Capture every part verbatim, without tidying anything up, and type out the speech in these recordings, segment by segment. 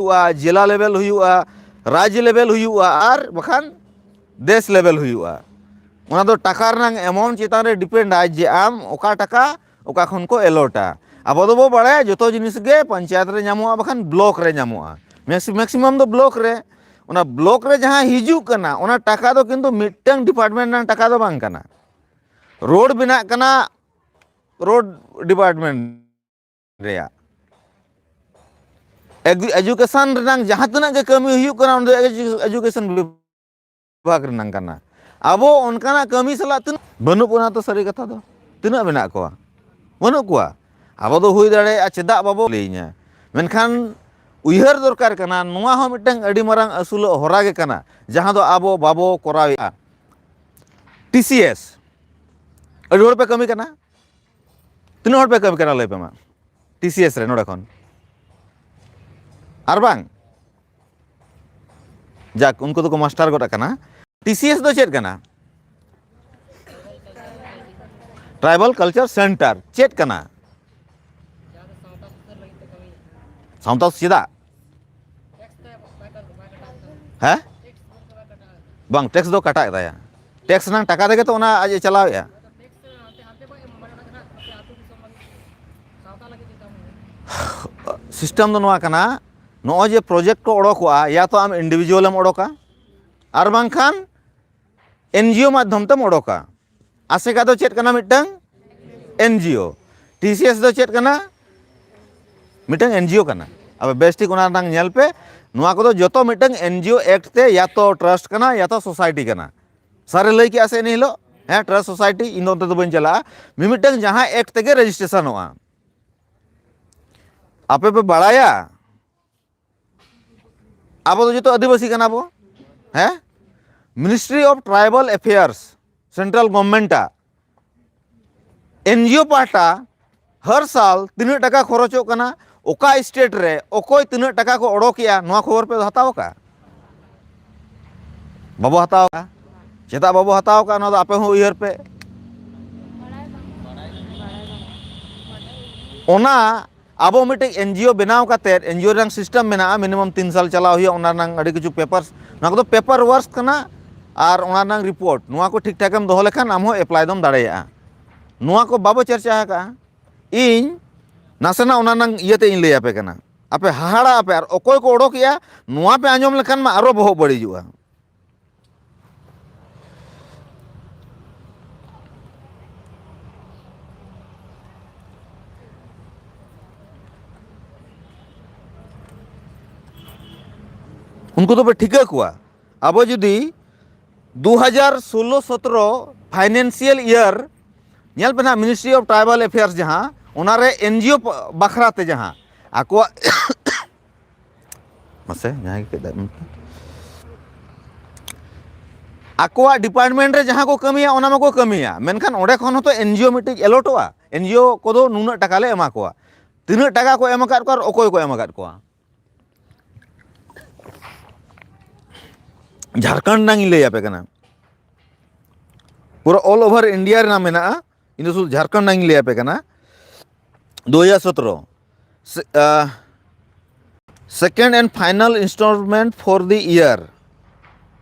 ᱦᱩᱭᱩᱜᱼᱟ, ᱡᱮᱞᱟ ᱞᱮᱵᱮᱞ ᱦᱩᱭᱩᱜᱼᱟ, ᱨᱟᱡᱽ ᱞᱮᱵᱮᱞ ᱦᱩᱭᱩᱜᱼᱟ, ᱟᱨ ᱵᱟᱠᱷᱟᱱ ᱫᱮᱥ ᱞᱮᱵᱮᱞ ᱦᱩᱭᱩᱜᱼᱟ᱾ ᱚᱱᱟ ᱫᱚ ᱴᱟᱠᱟ ᱨᱮᱱᱟᱜ ᱮᱢᱟᱣᱩᱱᱴ ᱪᱮᱛᱟᱱ ᱨᱮ ᱰᱤᱯᱮᱱᱰᱟᱭ ᱡᱮ ᱟᱢ ᱚᱠᱟ ᱴᱟᱠᱟ ᱚᱠᱟ ᱠᱷᱚᱱ ᱠᱚ ᱮᱞᱚᱴᱟ᱾ ᱟᱵᱚ ᱫᱚᱵᱚ ᱵᱟᱲᱟᱭᱟ ᱡᱚᱛᱚ ᱡᱤᱱᱤᱥ ᱜᱮ ᱯᱚᱧᱪᱟᱭᱮᱛ ᱨᱮ ᱧᱟᱢᱚᱜᱼᱟ, ᱵᱟᱠᱷᱟᱱ ᱵᱞᱚᱠ ᱨᱮ ᱧᱟᱢᱚᱜᱼᱟ, ᱢᱮᱠᱥᱤ- ᱢᱮᱠᱥᱤᱢᱟᱢ ᱫᱚ ᱵᱞᱚᱠ ᱨᱮ᱾ ᱚᱱᱟ ᱵᱞᱚᱠ ᱨᱮ ᱡᱟᱦᱟᱸ ᱦᱤᱡᱩᱜ ᱠᱟᱱᱟ, ᱚᱱᱟ ᱴᱟᱠᱟ ᱫᱚ ᱠᱤᱱᱛᱩ ᱢᱤᱫᱴᱟᱝ ᱰᱤᱯᱟᱨᱴᱢᱮᱱᱴ ᱨᱮᱱᱟᱜ ᱴᱟᱠᱟ ᱫᱚ ᱵᱟᱝ ᱠᱟᱱᱟ᱾ ᱨᱳᱰ ᱵᱮᱱᱟᱜ ᱠᱟᱱᱟ ᱨᱳᱰ ᱰᱤᱯᱟᱨᱴᱢᱮᱱᱴ ᱨᱮᱭᱟᱜ, ᱮᱰᱩ- ᱮᱡᱩᱠᱮᱥᱚᱱ ᱨᱮᱱᱟᱜ ᱡᱟᱦᱟᱸ ᱛᱤᱱᱟᱹᱜ ᱜᱮ ᱠᱟᱹᱢᱤ ᱦᱩᱭᱩᱜ ᱠᱟᱱᱟ, ᱚᱱᱟ ᱫᱚ ᱮᱡᱩ- ᱮᱡᱩᱠᱮᱥᱚᱱ ᱵᱤᱵᱷᱟᱜᱽ ᱨᱮᱱᱟᱜ ᱠᱟᱱᱟ᱾ ᱟᱵᱚ ᱚᱱᱠᱟᱱᱟᱜ ᱠᱟᱹᱢᱤ ᱥᱟᱞᱟᱜ ᱛᱤᱱᱟᱹᱜ ᱵᱟᱹᱱᱩᱜ ᱵᱚᱱᱟ, ᱛᱚ ᱥᱟᱹᱨᱤ ᱠᱟᱛᱷᱟ ᱫᱚ ᱛᱤᱱᱟᱹᱜ ᱢᱮᱱᱟᱜ ᱠᱚᱣᱟ? ᱵᱟᱹᱱᱩᱜ ᱠᱚᱣᱟ᱾ ᱟᱵᱚ ᱫᱚ ᱦᱩᱭ ᱫᱟᱲᱮᱭᱟᱜᱼᱟ, ᱪᱮᱫᱟᱜ ᱵᱟᱵᱚ ᱞᱟᱹᱭᱟᱹᱧᱟ? ᱢᱮᱱᱠᱷᱟᱱ ᱩᱭᱦᱟᱹᱨ ᱫᱚᱨᱠᱟᱨ ᱠᱟᱱᱟ, ᱱᱚᱣᱟ ᱦᱚᱸ ᱢᱤᱫᱴᱟᱝ ᱟᱹᱰᱤ ᱢᱟᱨᱟᱝ ᱟᱹᱥᱩᱞᱚᱜ ᱦᱚᱨᱟ ᱜᱮ ᱠᱟᱱᱟ, ᱡᱟᱦᱟᱸ ᱫᱚ ᱟᱵᱚ ᱵᱟᱵᱚ ᱠᱚᱨᱟᱣᱮᱫᱼᱟ᱾ ᱴᱤ ᱥᱤ ᱮᱥ, ᱟᱹᱰᱤ ᱦᱚᱲ ᱯᱮ ᱠᱟᱹᱢᱤ ᱠᱟᱱᱟ, ᱛᱤᱱᱟᱹᱜ ᱦᱚᱲ ᱯᱮ ᱠᱟᱹᱢᱤ ᱠᱟᱱᱟ ᱞᱟᱹᱭ ᱯᱮ ᱢᱟ, ᱴᱤ ᱥᱤ ᱮᱥ ᱨᱮ ᱱᱚᱰᱮ ᱠᱷᱚᱱ? ᱟᱨ ᱵᱟᱝ, ᱡᱟᱠ, ᱩᱱᱠᱩ ᱫᱚᱠᱚ ᱢᱟᱥᱴᱟᱨ ᱜᱚᱫ ᱟᱠᱟᱱᱟ᱾ ᱴᱤ ᱥᱤ ᱮᱥ ᱫᱚ ᱪᱮᱫ ᱠᱟᱱᱟ? ᱴᱨᱟᱭᱵᱟᱞ ᱠᱟᱞᱪᱟᱨ ᱥᱮᱱᱴᱟᱨ ᱪᱮᱫ ᱠᱟᱱᱟ? ᱥᱟᱶᱛᱟ ᱪᱮᱫᱟᱜ? ᱦᱮᱸ? ᱵᱟᱝ, ᱴᱮᱠᱥ ᱫᱚ ᱠᱟᱴᱟᱜ ᱛᱟᱭᱟ᱾ ᱴᱮᱠᱥ ᱨᱮᱱᱟᱜ ᱴᱟᱠᱟ ᱛᱮᱜᱮ ᱛᱚ ᱚᱱᱟ ᱟᱡ ᱮ ᱪᱟᱞᱟᱣᱮᱫᱼᱟ᱾ ᱥᱤᱥᱴᱮᱢ ᱫᱚ ᱱᱚᱣᱟ ᱠᱟᱱᱟ, ᱱᱚᱜᱼᱚᱭ ᱡᱮ ᱯᱨᱚᱡᱮᱠᱴ ᱠᱚ ᱚᱰᱚᱠᱚᱜᱼᱟ, ᱭᱟ ᱛᱚ ᱟᱢ ᱤᱱᱰᱤᱵᱷᱤᱡᱩᱣᱟᱞ ᱮᱢ ᱚᱰᱚᱠᱟ, ᱟᱨ ᱵᱟᱝᱠᱷᱟᱱ ᱮᱱ ᱡᱤ ᱳ ᱢᱟᱫᱽᱫᱷᱚᱢ ᱛᱮᱢ ᱚᱰᱚᱠᱟ᱾ ᱟᱥᱮᱠᱟ ᱫᱚ ᱪᱮᱫ ᱠᱟᱱᱟ? ᱢᱤᱫᱴᱟᱝ ᱮᱱ ᱡᱤ ᱳ᱾ ᱴᱤ ᱥᱤ ᱮᱥ ᱫᱚ ᱪᱮᱫ ᱠᱟᱱᱟ? ᱢᱤᱫᱴᱟᱝ ᱮᱱ ᱡᱤ ᱳ ᱠᱟᱱᱟ᱾ ᱟᱯᱮ ᱵᱮᱥ ᱴᱷᱤᱠ ᱚᱱᱟ ᱨᱮᱱᱟᱜ ᱧᱮᱞ ᱯᱮ, ᱱᱚᱣᱟ ᱠᱚᱫᱚ ᱡᱚᱛᱚ ᱢᱤᱫᱴᱟᱝ ᱮᱱ ᱡᱤ ᱳ ᱮᱠᱴ ᱛᱮ ᱭᱟ ᱛᱚ ᱴᱨᱟᱥᱴ ᱠᱟᱱᱟ, ᱭᱟ ᱛᱚ ᱥᱳᱥᱟᱭᱴᱤ ᱠᱟᱱᱟ᱾ ᱥᱟᱨᱮ ᱞᱟᱹᱭ ᱠᱮᱜᱼᱟ ᱥᱮ ᱤᱱᱟᱹ ᱦᱤᱞᱳᱜ, ᱦᱮᱸ, ᱴᱨᱟᱥᱴ ᱥᱳᱥᱟᱭᱴᱤ, ᱤᱧ ᱫᱚ ᱚᱱᱛᱮ ᱫᱚ ᱵᱟᱹᱧ ᱪᱟᱞᱟᱜᱼᱟ᱾ ᱢᱤᱢᱤᱫᱴᱟᱝ ᱡᱟᱦᱟᱸ ᱮᱠᱴ ᱛᱮᱜᱮ ᱨᱮᱡᱤᱥᱴᱨᱮᱥᱚᱱᱚᱜᱼᱟ᱾ ᱟᱯᱮ ᱯᱮ ᱵᱟᱲᱟᱭᱟ, ᱟᱵᱚ ᱫᱚ ᱡᱚᱛᱚ ᱟᱹᱫᱤᱵᱟᱹᱥᱤ ᱠᱟᱱᱟ ᱵᱚ, ᱦᱮᱸ? Ministry of Tribal Affairs, central government ᱟᱜ ᱮᱱ ᱡᱤ ᱳ ᱯᱟᱦᱴᱟ ᱦᱟᱨ ᱥᱟᱞ ᱛᱤᱱᱟᱹᱜ ᱴᱟᱠᱟ ᱠᱷᱚᱨᱚᱪᱚᱜ ᱠᱟᱱᱟ, ᱚᱠᱟ ᱥᱴᱮᱴ ᱨᱮ ᱚᱠᱚᱭ ᱛᱤᱱᱟᱹᱜ ᱴᱟᱠᱟ ᱠᱚ ᱚᱰᱚᱠᱮᱜᱼᱟ, ᱱᱚᱣᱟ ᱠᱷᱚᱵᱚᱨ ᱯᱮ ᱦᱟᱛᱟᱣ ᱟᱠᱟᱫᱼᱟ? ᱵᱟᱵᱚ ᱦᱟᱛᱟᱣ ᱟᱠᱟᱫᱼᱟ᱾ ᱪᱮᱫᱟᱜ ᱵᱟᱵᱚ ᱦᱟᱛᱟᱣ ᱟᱠᱟᱫᱼᱟ, ᱱᱚᱣᱟ ᱫᱚ ᱟᱯᱮ ᱦᱚᱸ ᱩᱭᱦᱟᱹᱨ ᱯᱮ᱾ ᱚᱱᱟ ᱟᱵᱚ ᱢᱤᱫᱴᱮᱡ ᱮᱱᱡᱤᱳ ᱵᱮᱱᱟᱣ ᱠᱟᱛᱮᱫ, ᱮᱱᱡᱤᱳ ᱨᱮᱱᱟᱜ ᱥᱤᱥᱴᱮᱢ ᱢᱮᱱᱟᱜᱼᱟ, ᱢᱤᱱᱤᱢᱟᱢ ᱛᱤᱱ ᱥᱟᱞ ᱪᱟᱞᱟᱣ ᱦᱩᱭᱩᱜᱼᱟ, ᱚᱱᱟ ᱨᱮᱱᱟᱜ ᱟᱹᱰᱤ ᱠᱤᱪᱷᱩ ᱯᱮᱯᱟᱨᱥ, ᱱᱚᱣᱟ ᱠᱚᱫᱚ ᱯᱮᱯᱟᱨ ᱣᱟᱨᱠ ᱠᱟᱱᱟ᱾ ᱟᱨ ᱚᱱᱟ ᱨᱮᱱᱟᱜ ᱨᱤᱯᱳᱨᱴ, ᱱᱚᱣᱟ ᱠᱚ ᱴᱷᱤᱠ ᱴᱷᱟᱠᱮᱢ ᱫᱚᱦᱚ ᱞᱮᱠᱷᱟᱱ ᱟᱢ ᱦᱚᱸ ᱮᱯᱞᱟᱭ ᱫᱚᱢ ᱫᱟᱲᱮᱭᱟᱜᱼᱟ᱾ ᱱᱚᱣᱟ ᱠᱚ ᱵᱟᱵᱚ ᱪᱟᱨᱪᱟ ᱟᱠᱟᱫᱼᱟ᱾ ᱤᱧ ᱱᱟᱥᱮᱱᱟᱜ ᱚᱱᱟ ᱨᱮᱱᱟᱜ ᱤᱭᱟᱹᱛᱮ ᱤᱧ ᱞᱟᱹᱭ ᱟᱯᱮ ᱠᱟᱱᱟ, ᱟᱯᱮ ᱦᱟᱦᱟᱲᱟᱜ ᱟᱯᱮ᱾ ᱟᱨ ᱚᱠᱚᱭ ᱠᱚ ᱚᱰᱚᱠᱮᱜᱼᱟ, ᱱᱚᱣᱟ ᱯᱮ ᱟᱸᱡᱚᱢ ᱞᱮᱠᱷᱟᱱ ᱢᱟ ᱟᱨᱚ ᱵᱚᱦᱚᱜ ᱵᱟᱹᱲᱤᱡᱚᱜᱼᱟ᱾ ᱩᱱᱠᱩ ᱫᱚᱯᱮ ᱴᱷᱤᱠᱟᱹ ᱠᱚᱣᱟ᱾ ᱟᱵᱚ ᱡᱩᱫᱤ ᱫᱩ ᱦᱟᱡᱟᱨ ᱥᱳᱞᱞᱳ ᱥᱚᱛᱨᱚ ᱯᱷᱟᱭᱱᱮᱱᱥᱤᱭᱟᱞ ᱤᱭᱟᱨ ᱧᱮᱞ ᱯᱮ ᱱᱟᱦᱟᱜ, ᱢᱤᱱᱤᱥᱴᱨᱤ ᱚᱯᱷ ᱴᱨᱟᱭᱵᱟᱞ ᱮᱯᱷᱮᱭᱟᱨᱥ, ᱡᱟᱦᱟᱸ ᱚᱱᱟᱨᱮ ᱮᱱᱡᱤᱳ ᱵᱟᱠᱷᱨᱟ ᱛᱮ ᱡᱟᱦᱟᱸ ᱟᱠᱚᱣᱟᱜ ᱢᱟᱥᱮ ᱡᱟᱦᱟᱸᱭ ᱜᱮ ᱠᱟᱹᱡ ᱫᱟᱜ ᱮᱢ ᱯᱮ᱾ ᱟᱠᱚᱣᱟᱜ ᱰᱤᱯᱟᱨᱴᱢᱮᱱᱴ ᱨᱮ ᱡᱟᱦᱟᱸ ᱠᱚ ᱠᱟᱹᱢᱤᱭᱟ, ᱚᱱᱟ ᱢᱟᱠᱚ ᱠᱟᱹᱢᱤᱭᱟ, ᱢᱮᱱᱠᱷᱟᱱ ᱚᱸᱰᱮ ᱠᱷᱚᱱ ᱦᱚᱸᱛᱚ ᱮᱱᱡᱤᱳ ᱢᱤᱫᱴᱤᱡ ᱮᱞᱚᱴᱚᱜᱼᱟ᱾ ᱮᱱᱡᱤᱳ ᱠᱚᱫᱚ ᱱᱩᱱᱟᱹᱜ ᱴᱟᱠᱟ ᱞᱮ ᱮᱢᱟ ᱠᱚᱣᱟ, ᱛᱤᱱᱟᱹᱜ ᱴᱟᱠᱟ ᱠᱚ ᱮᱢ ᱟᱠᱟᱫ ᱠᱚᱣᱟ ᱟᱨ ᱚᱠᱚᱭ ᱠᱚ ᱮᱢ ᱟᱠᱟᱫ ᱠᱚᱣᱟ᱾ ᱡᱷᱟᱲᱠᱷᱚᱸᱰ ᱨᱮᱱᱟᱜ ᱤᱧ ᱞᱟᱹᱭ ᱟᱯᱮ ᱠᱟᱱᱟ, ᱯᱩᱨᱟᱹ all over India ᱨᱮᱱᱟᱜ ᱢᱮᱱᱟᱜᱼᱟ᱾ ᱤᱧ ᱫᱚ ᱥᱩᱫᱷᱩ ᱡᱷᱟᱲᱠᱷᱚᱸᱰ ᱨᱮᱱᱟᱜ ᱤᱧ ᱞᱟᱹᱭ ᱟᱯᱮ ᱠᱟᱱᱟ᱾ ᱫᱩ ᱦᱟᱡᱟᱨ ᱥᱚᱛᱨᱚ, second and final installment for the year᱾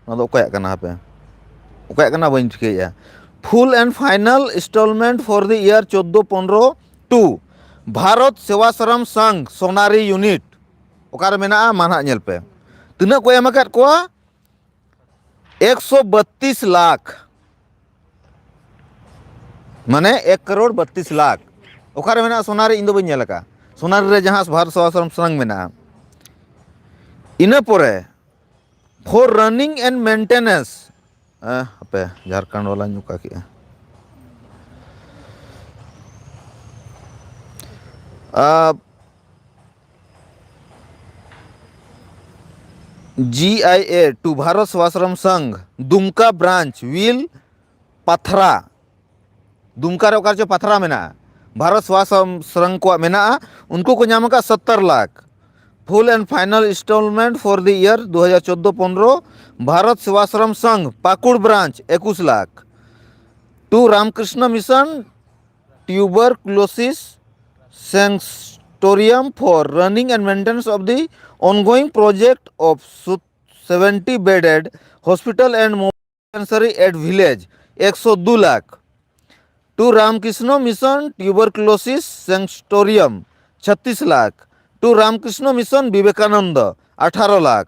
ᱱᱚᱣᱟ ᱫᱚ ᱚᱠᱚᱭᱟᱜ ᱠᱟᱱᱟ ᱦᱟᱯᱮ? ᱚᱠᱚᱭᱟᱜ ᱠᱟᱱᱟ ᱵᱟᱹᱧ ᱴᱷᱤᱠᱟᱹᱭᱮᱫᱼᱟ᱾ Full and final installment for the year ᱪᱳᱫᱽᱫᱳ ᱯᱚᱱᱨᱚ to ᱵᱷᱟᱨᱚᱛ ᱥᱮᱵᱟᱥᱨᱚᱢ ᱥᱟᱝ ᱥᱚᱱᱟᱨᱤ ᱤᱭᱩᱱᱤᱴ ᱚᱠᱟᱨᱮ ᱢᱮᱱᱟᱜᱼᱟ? ᱢᱟ ᱱᱟᱦᱟᱜ ᱧᱮᱞ ᱯᱮ, ᱛᱤᱱᱟᱹᱜ ᱠᱚ ᱮᱢ ᱟᱠᱟᱫ ᱠᱚᱣᱟ? ᱮᱠᱥᱚ ᱵᱟᱛᱤᱥ ᱞᱟᱠᱷ᱾ ᱢᱟᱱᱮ ᱮᱠ ᱠᱟᱨᱳᱲ ᱵᱟᱛᱤᱥ ᱞᱟᱠᱷ᱾ ᱚᱠᱟᱨᱮ ᱢᱮᱱᱟᱜᱼᱟ ᱥᱚᱱᱟᱨᱤ? ᱤᱧ ᱫᱚ ᱵᱟᱹᱧ ᱧᱮᱞ ᱟᱠᱟᱫᱼᱟ᱾ ᱥᱚᱱᱟᱨᱤ ᱨᱮ ᱡᱟᱦᱟᱸ ᱵᱷᱟᱨᱚᱛ ᱥᱮᱵᱟᱥᱨᱚᱢ ᱥᱟᱝ ᱢᱮᱱᱟᱜᱼᱟ᱾ ᱤᱱᱟᱹ ᱯᱚᱨᱮ for running and maintenance, ᱦᱟᱯᱮ, ᱡᱷᱟᱲᱠᱷᱚᱸᱰ ᱵᱟᱞᱟᱧ ᱚᱠᱟ ᱠᱮᱜᱼᱟ᱾ ᱡᱤ ᱟᱭ ᱮ to ᱵᱷᱟᱨᱚᱛ ᱥᱮᱵᱟᱥᱨᱚᱢ ᱥᱟᱝ ᱫᱩᱢᱠᱟ branch will ᱯᱟᱛᱷᱨᱟ᱾ ᱫᱩᱢᱠᱟ ᱨᱮ ᱚᱠᱟ ᱨᱮᱪᱚ ᱯᱟᱛᱷᱨᱟ ᱢᱮᱱᱟᱜᱼᱟ, ᱵᱷᱟᱨᱚᱛ ᱥᱮᱵᱟᱥᱨᱚᱢ ᱥᱟᱝ ᱠᱚᱣᱟᱜ ᱢᱮᱱᱟᱜᱼᱟ, ᱩᱱᱠᱩ ᱠᱚ ᱧᱟᱢ ᱟᱠᱟᱫ ᱥᱚᱛᱛᱚᱨ lakh. Full and final installment for the year ᱫᱩ ᱦᱟᱡᱟᱨ ᱪᱳᱫᱽᱫᱳ ᱯᱚᱱᱨᱚ, ᱵᱷᱟᱨᱚᱛ ᱥᱮᱵᱟᱥᱨᱚᱢ ᱥᱟᱝ ᱯᱟᱠᱩᱲ branch ᱮᱠᱩᱥ lakh. To Ramkrishna mission tuberculosis sanction Sanctorium for running and maintenance of the ongoing project of seventy bedded hospital and mobile dispensary at village, একশো দু lakh. To Ramakrishna Mission Tuberculosis Sanctorium, ছত্রিশ lakh. To Ramakrishna Mission Vivekananda, আঠারো lakh.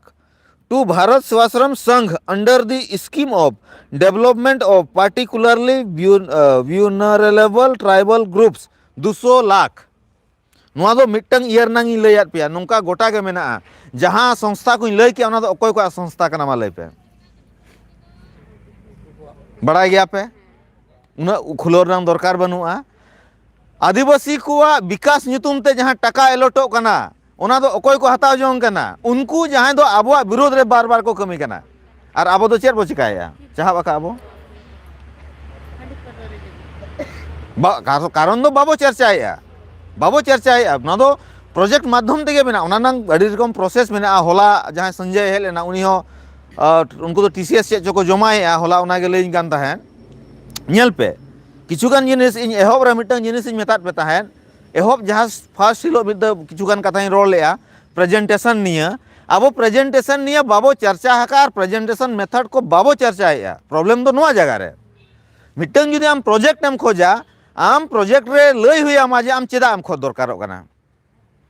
To Bharat Sevashram Sangh under the scheme of development of particularly vul- uh, vulnerable tribal groups, দুশো লাখ. ᱱᱚᱣᱟ ᱫᱚ ᱢᱤᱫᱴᱟᱝ ᱤᱭᱟᱹ ᱨᱮᱱᱟᱜ ᱤᱧ ᱞᱟᱹᱭᱟᱫ ᱯᱮᱭᱟ, ᱱᱚᱝᱠᱟ ᱜᱚᱴᱟ ᱜᱮ ᱢᱮᱱᱟᱜᱼᱟ. ᱡᱟᱦᱟᱸ ᱥᱚᱝᱥᱛᱷᱟ ᱠᱚᱧ ᱞᱟᱹᱭ ᱠᱮᱜᱼᱟ, ᱚᱱᱟ ᱫᱚ ᱚᱠᱚᱭ ᱠᱚᱣᱟᱜ ᱥᱚᱝᱥᱛᱷᱟ ᱠᱟᱱᱟ, ᱢᱟ ᱞᱟᱹᱭ ᱯᱮ? ᱵᱟᱲᱟᱭ ᱜᱮᱭᱟ ᱯᱮ? ᱩᱱᱟᱹᱜ ᱠᱷᱩᱞᱟᱹᱣ ᱨᱮᱱᱟᱜ ᱫᱚᱨᱠᱟᱨ ᱵᱟᱹᱱᱩᱜᱼᱟ. ᱟᱹᱫᱤᱵᱟᱹᱥᱤ ᱠᱚᱣᱟᱜ ᱵᱤᱠᱟᱥ ᱧᱩᱛᱩᱢ ᱛᱮ ᱡᱟᱦᱟᱸ ᱴᱟᱠᱟ ᱮᱞᱚᱴᱚᱜ ᱠᱟᱱᱟ, ᱚᱱᱟ ᱫᱚ ᱚᱠᱚᱭ ᱠᱚ ᱦᱟᱛᱟᱣ ᱡᱚᱝ ᱠᱟᱱᱟ? ᱩᱱᱠᱩ ᱡᱟᱦᱟᱸᱭ ᱫᱚ ᱟᱵᱚᱣᱟᱜ ᱵᱤᱨᱳᱫᱷ ᱨᱮ ᱵᱟᱨ ᱵᱟᱨ ᱠᱚ ᱠᱟᱹᱢᱤ ᱠᱟᱱᱟ. ᱟᱨ ᱟᱵᱚ ᱫᱚ ᱪᱮᱫ ᱵᱚ ᱪᱮᱠᱟᱭᱮᱫᱼᱟ? ᱪᱟᱦᱟᱵ ᱟᱠᱟᱫ ᱟᱵᱚ. ᱵᱟ-, ᱠᱟᱨ-, ᱠᱟᱨᱚᱱ ᱫᱚ ᱵᱟᱵᱚ ᱪᱟᱨᱪᱟᱭᱮᱫᱼᱟ, ᱵᱟᱵᱚ ᱪᱟᱨᱪᱟᱭᱮᱫᱼᱟ. ᱚᱱᱟ ᱫᱚ ᱯᱨᱚᱡᱮᱠᱴ ᱢᱟᱫᱽᱫᱷᱚᱢ ᱛᱮᱜᱮ ᱢᱮᱱᱟᱜᱼᱟ. ᱚᱱᱟ ᱨᱮᱱᱟᱜ ᱟᱹᱰᱤ ᱨᱚᱠᱚᱢ ᱯᱨᱚᱥᱮᱥ ᱢᱮᱱᱟᱜᱼᱟ. ᱦᱚᱞᱟ ᱡᱟᱦᱟᱸᱭ ᱥᱚᱧᱡᱚᱭ ᱦᱮᱡ ᱞᱮᱱᱟ, ᱩᱱᱤ ᱦᱚᱸ, ᱟᱨ ᱩᱱᱠᱩ ᱫᱚ ᱴᱤ ᱥᱤ ᱮᱥ ᱪᱮᱫ ᱪᱚᱠᱚ ᱡᱚᱢᱟᱭᱮᱫᱼᱟ, ᱦᱚᱞᱟ ᱚᱱᱟᱜᱮ ᱞᱟᱹᱭᱟᱹᱧ ᱠᱟᱱ ᱛᱟᱦᱮᱸᱫ. ᱧᱮᱞ ᱯᱮ, ᱠᱤᱪᱷᱩᱜᱟᱱ ᱡᱤᱱᱤᱥ ᱤᱧ ᱮᱦᱚᱵ ᱨᱮ ᱢᱤᱫᱴᱟᱝ ᱡᱤᱱᱤᱥ ᱤᱧ ᱢᱮᱛᱟᱫ ᱯᱮ ᱛᱟᱦᱮᱸᱫ, ᱮᱦᱚᱵ ᱡᱟᱦᱟᱸ ᱯᱷᱟᱥᱴ ᱦᱤᱞᱳᱜ ᱢᱤᱫ ᱫᱷᱟᱣ ᱠᱤᱪᱷᱩᱜᱟᱱ ᱠᱟᱛᱷᱟᱧ ᱨᱚᱲ ᱞᱮᱜᱼᱟ ᱯᱨᱮᱡᱮᱱᱴᱮᱥᱚᱱ ᱱᱤᱭᱟᱹ. ᱟᱵᱚ ᱯᱨᱮᱡᱮᱱᱴᱮᱥᱚᱱ ᱱᱤᱭᱟᱹ ᱵᱟᱵᱚ ᱪᱟᱨᱪᱟ ᱟᱠᱟᱫᱼᱟ ᱟᱨ ᱯᱨᱮᱡᱮᱱᱴᱮᱥᱚᱱ ᱢᱮᱛᱷᱚᱰ ᱠᱚ ᱵᱟᱵᱚ ᱪᱟᱨᱪᱟᱭᱮᱫᱼᱟ. ᱯᱨᱚᱵᱞᱮᱢ ᱫᱚ ᱱᱚᱣᱟ ᱡᱟᱭᱜᱟ ᱨᱮ, ᱢᱤᱫᱴᱟᱝ ᱡᱩᱫᱤ ᱟᱢ ᱯᱨᱚᱡᱮᱠᱴ ᱮᱢ ᱠᱷᱚᱡᱟ, ᱟᱢ ᱯᱨᱚᱡᱮᱠᱴ ᱨᱮ ᱞᱟᱹᱭ ᱦᱩᱭ ᱟᱢᱟ ᱡᱮ ᱟᱢ ᱪᱮᱫᱟᱜ ᱮᱢ ᱠᱷᱚᱡᱽ ᱫᱚᱨᱠᱟᱨᱚᱜ ᱠᱟᱱᱟ,